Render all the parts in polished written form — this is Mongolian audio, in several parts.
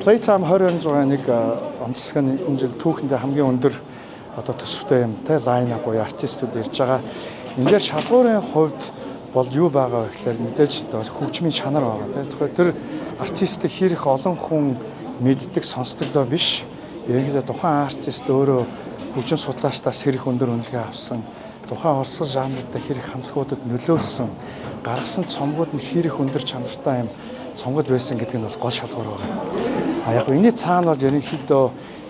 Playtime 2026-ны онцлог нь энэ жил түүхэндээ хамгийн өндөр одоо төсөвтэй юм те line up буюу артистууд ирж байгаа. Энэ дээр шалгуурын хувьд бол юу байгаа вэ гэхээр мэдээж одоо хөгжмийн чанар байгаа те. Тэгэхээр тэр артистыг хэр их олон хүн мэддэг, сонсдог доо биш. Ерөнхийдөө тухайн артист өөрөө хөгжим судлаачдаас хэр их өндөр үнэлгээ авсан, тухайн урсгал жанртай хэр их хамтлагуудад нөлөөлсөн, гаргасан цомгууд нь хэр их өндөр чанартай юм цомгод байсан гэдэг нь бол гол шалгуур байгаа. А яг энэний цаана бол ерөнхийдөө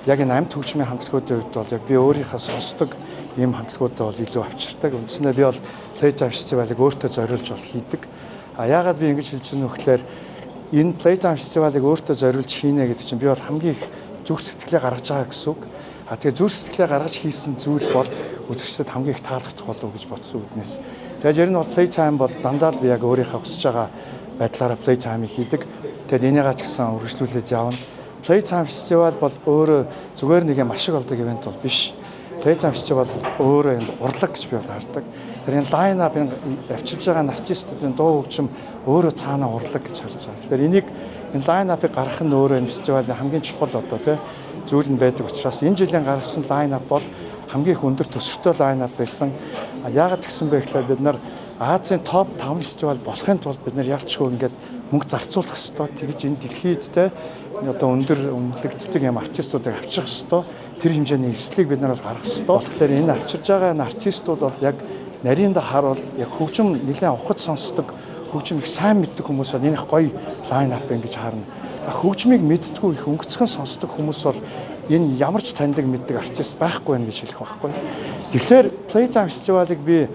яг энэ амьд хөгжмийн хамтлагуудын хувьд бол яг би өөрийнхөө сонсдог ийм хамтлагуудаа бол илүү авчирдаг. Үндсэндээ би бол Playtime фестивалыг өөртөө зориулж бол хийдэг. А яагаад би ингэж хэлж байгаа вэ гэхээр энэ Playtime фестивалыг өөртөө зориулж хийнэ гэдэг чинь би бол хамгийн их зүрх сэтгэлээ гаргаж байгаа гэсэн үг. А тэгээ зүрх сэтгэлээ гаргаж хийсэн зүйл бол үзэгчдэд хамгийн их таалагдах болов уу гэж бодсон үүднээс. Тэгээд ер нь бол Playtime бол дандаа л би яг өөрийнхөө хүсэж байгаа байдлаараа Playtime-ыг хийдэг. Тэгээд энийгээ ч гэсэн үргэлжлүүлээд явна. Playtime фестивал бол өөрөө зүгээр нэг юм ашиг олдог event бол биш. Playtime фестивал өөрөө юм урлаг гэж би бол хардаг. Тэр энэ line up-ын авчирж байгаа артистуудын дуу хөгжим өөрөө цаанаа урлаг гэж харж байгаа. Тэгэхээр энийг, энэ line up-ыг гаргах нь өөрөө энэ фестивалийн хамгийн чухал одоо тий зүйл нь байдаг учраас энэ жилийн гаргасан line up бол хамгийн их өндөр төсөвтэй line up байсан. Яагаад тэгсэн бэ гэхээр бид нар Азийн топ 5 фестивал болохын тулд бид нар ялчгүй ингээд мөнгө зарцуулах ёстой. Тэгж энэ дэлхийд те одоо өндөр үнэлэгддэг юм артистуудыг авчрах ёстой. Тэр хэмжээний эрсдлийг бид нар бол гаргах ёстой. Тэгэхээр энэ авчирж байгаа энэ артистууд бол яг нарийндаа харуул яг хөгжим нэлээд ухаж сонсдог, хөгжим их сайн мэддэг хүмүүс бол энэ их гоё line up ингэж харна. Хөгжмийг мэддэггүй, их өнгөцгөн сонсдог хүмүүс бол энэ ямар ч таньдаг мэддэг артист байхгүй байна гэж хэлэх байхгүй. Тэгэхээр Playtime фестивалыг би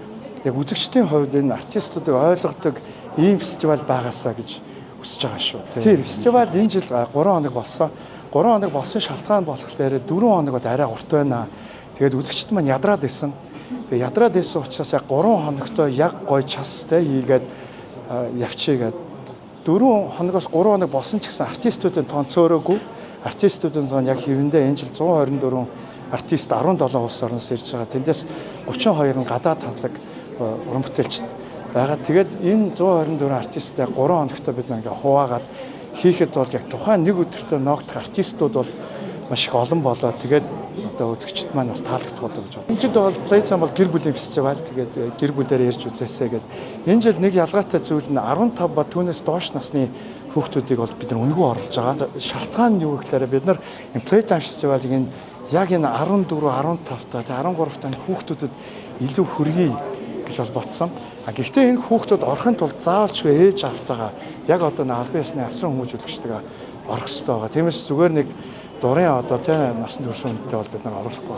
яг үзэгчдийн хувьд энэ артистуудыг ойлгодог ийм фестивал байгаасаа гэж хүсэж байгаа шүү. Тийм, фестивал энэ жил 3 хоног болсон. 3 хоног болсон шалтгаан болохоор 4 хоног бол арай урт байна. Тэгээд үзэгчд маань ядраад исэн. Тэгээд ядраад исэн учраас яг 3 хоногтой яг гой час те хийгээд явчихъя гээд 4 хоногоос 3 хоног болсон ч гэсэн артистуудын тоон цөөрөөгүй. Артистуудын тоон яг хэвэндээ энэ жил 124 артист 17 улс орноос ирж байгаа. Тэндээс 32 нь гадаад хамтлаг, уран бүтээлчд байгаа. Тэгээд энэ 124 артисттай 3 хоногтой бид ингээ хуваагаад хийхэд бол яг тухайн нэг өдөртөө ноогдох артистууд бол маш их олон болоо. Тэгээд одоо үзэгчд маань бас таалагдах болов гэж бодсон. Энэ жил бол Playtime бол гэр бүлийн фестивал. Тэгээд гэр бүлээр ирж үзээсэй гээд. Энэ жил нэг ялгаатай зүйл нь 15 ба түүнээс доош насны хүүхдүүдийг бол бид нар үнэгүй оруулж байгаа. Шалтгаан нь юу гэхээр бид нар энэ Playtime фестивалыг энэ яг энэ 14, 15 та 13 та хүүхдүүдэд илүү хүргэе гэж бол бодсон. А гэхдээ энэ хүүхдүүд орохын тулд заавалчгүй ээж аавтайгаа яг одоо нэг албан ёсны асран хүмүүжүүлэгчтэйгээ орох хэрэгтэй байгаа. Тиймээс зүгээр нэг дурын одоо тий насанд хүрсэн хүнтэй бол бид нар оруулахгүй.